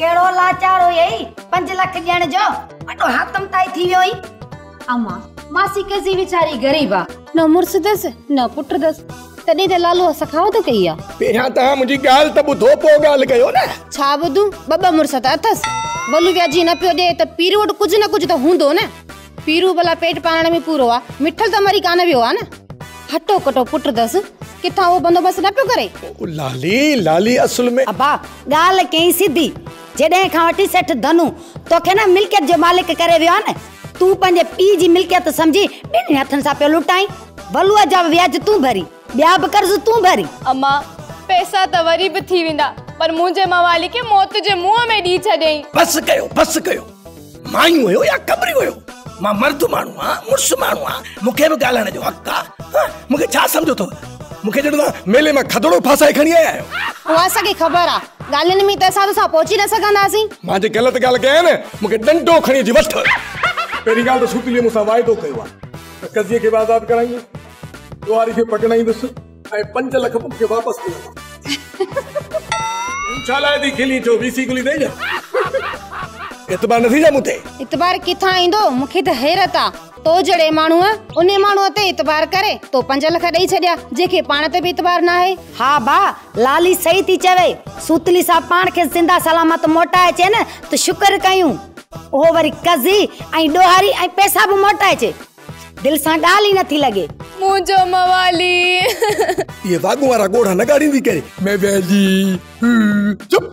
ڪهڙو لاچار هئي 5 لک ڏيڻ جو، وڏو حاتم تائي ٿي ويو هئين. امان، ماسي قضي ويچاري غريب آ، نه مڙس اٿس نه پٽ اٿس، تڏهن ته لالوء سخاوت ڪئي آ. پهريان توهان منهنجي ڳالهه ته ٻڌو پوء ڳالهه ڪيو نه. ڇا ٻڌون، ٻه ٻه مڙس ته اٿس. ولو وياجي نه پيو ڏئي ته پيرو وٽ ڪجهه نه ڪجهه ته هوندو نه. پيرو ڀلا پيٽ پالڻ ۾ پورو آ، مٺل ته مري ڪانه ويو آ نه. هٽو ڪٽو پٽ اٿس، ڪٿان اهو بندوبست نه پيو ڪري. او لالي، لالي اصل ۾. ابا، ڳالهه ڪيئي سڌي. جڏهن کان وٺي سيٺ ڌنو توکي نه ملڪيت جو مالڪ ڪري ويو آ نه، تون پنهنجي پيء جي ملڪيت سمجهي ٻنهي هٿن سان پيو لٽائين. ولوء جا به وياج تون ڀرين، ٻيا به قرض تون ڀرين. امان، پئسا ته وري به ٿي ويندا، پر منهنجي موالي کي موت جي منهن ۾ ڏئي ڇڏيائين. بس ڪيو، بس ڪيو. مايون هيو يا ڪٻريون هيو؟ مان مرد ماڻهو آهيان، مڙس ماڻهو آهيان، مون کي به ڳالهائڻ جو حق آهي. ها، مون کي ڇا سمجهو اٿو؟ مون کي ڄڻ توهان ميلي مان کدڙو ڦاسائي کڻي آيا آهيو. اها اسان کي خبر آهي. ڳالهين ۾ ته اسان توسان پهچي نه سگهنداسين. مان جي غلط ڳالهه ڪيان نه، مون کي ڏنڊو کڻي اچي وٺ. پهرين ڳالهه ته سوتليء مون سان واعدو ڪيو آهي ته قضيي کي به آزاد ڪرائيندس، ڏوهاري کي پڪڙائيندس ۽ 5 لک به مون کي واپس ملندا. تون ڇا لاء ٿي کلين؟ ڇو وي سي گلي اٿئي ڇا؟ اعتبار نه ٿي ڇا مون تي؟ اعتبار ڪٿان ايندو؟ مون کي ته حيرت آ، تو جهڙي ماڻهوء انهي ماڻهوء تي اعتبار ڪري تو 5 لک ڏئي ڇڏيا، جنهن کي پاڻ تي به اعتبار ناهي. ها ڀا، لالي صحيح ٿي چوي. سوتلي صاحب پاڻ کي زنده سلامت موٽائي اچي نه ته شڪر ڪيون. اهو وري قضي ۽ ڏوهاري ۽ پئسا به موٽائي اچي. دل سان ڳالهه ئي نٿي لڳي. منهنجو موالي. اهي واڳون وارا ڳوڙها نه ڳاڙيندي ڪري. موالي چپ.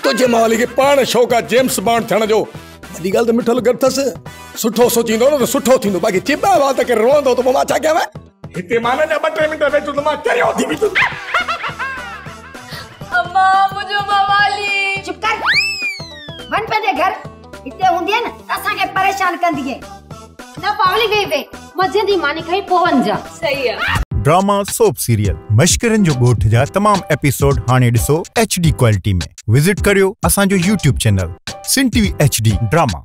تنهنجي موالي کي پاڻ شوق آ جيمس بانڊ ٿيڻ جو. وڏي ڳالهه ته مٺل گڏ ٿس. سٺو سوچيندو نه ته سٺو ٿيندو باقي چٻا وات ڪري روئندو ته پوء مان ڇا ڪيان. هتي مان اڃا 2 3 منٽ ويٺس ته مان چريو ٿي بيٺس. اما منهنجو موالي. چپ ڪر. وڃ پنهنجي گهر. هتي هوندينء نه ته اسان کي پريشان ڪندينء. نه پاولي ويهه ويهه منجهند جي ماني کائي پوء وڃجان. صحيح آ. ڊراما سوپ سيريل مشڪرن جو ڳوٺ جا تمام ايپيسوڊ هاڻي ڏسو ايڇ ڊي ڪوالٽي ۾ وزٽ ڪريو اسان جو YouTube channel Sindh T V H D drama.